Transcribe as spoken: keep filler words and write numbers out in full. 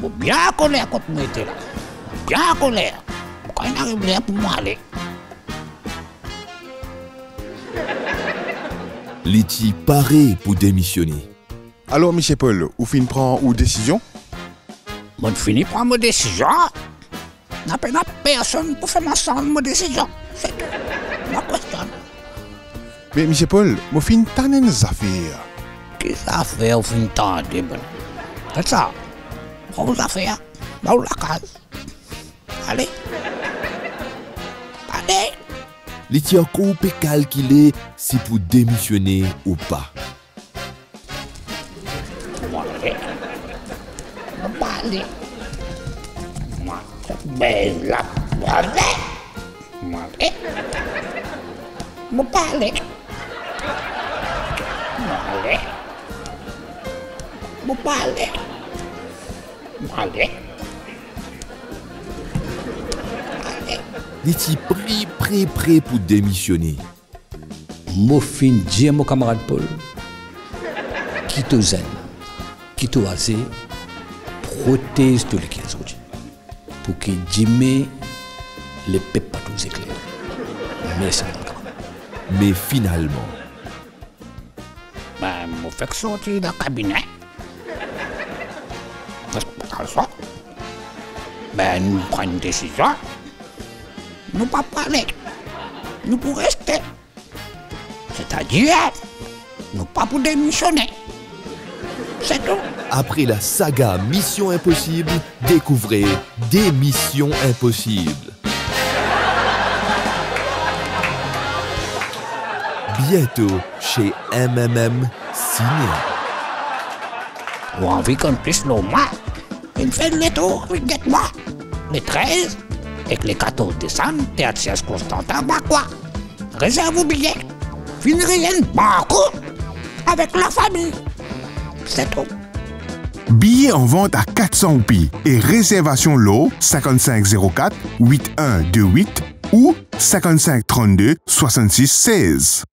Mo bien koler kot mo ete la. Bien koler. Mo krwar inn ariv ler pou mo ale. Li ti pare pou demisione. Alor, misie Paul, ou finn pran ou desizion? Mo'nn fini pran mo desizion. Napa pena personn pou fer mwa sanz mo desizion. Se tou. Mo kwestionn. Me, misie Paul, mo finn tann enn zafer. Ki zafer ou finn tande, bann? Get sa. Pran ou zafer, al lakaz. Ale. Ale. Li ti ankor pe kalkile si pou demisione ou pa. Mo ale. Mo pa ale. Mo, be la, mo ale. Mo ale. Mo pa ale. Mo ale. Mo pa ale. Mo ale. Mo ale. Li ti pre, pre, pre pou demisione. Mo finn dir mo kamarad Paul, ki to zenn, ki to aze, protez to leker zordi, pou ki dime lepep pa trouv zekler. Mersi, mon kamarad. Me finalman, be, mo fek sorti dan kabine. Alor, be, nou pran enn desizion. Nou pa pou ale. Nou pou reste. Setadir, nou pa pou demisione. Se tou. Apre la saga Mission Impossible, découvrez Démission Impossible. Bientôt chez M M M Ciné. Ou anvi konn plis lor mwa? Vinn fer letour, vinn get mwa. Le trez ek le katorz desam, Teat Serge Constantin, Bakwa. Rezerv ou biye. Vinn rienn bankou avek lafami. Se tou. Biye an vant a kat san roupi e rezervasion lor sink sink zero kat wit enn de wit ou sink sink trannde swasannsis sez.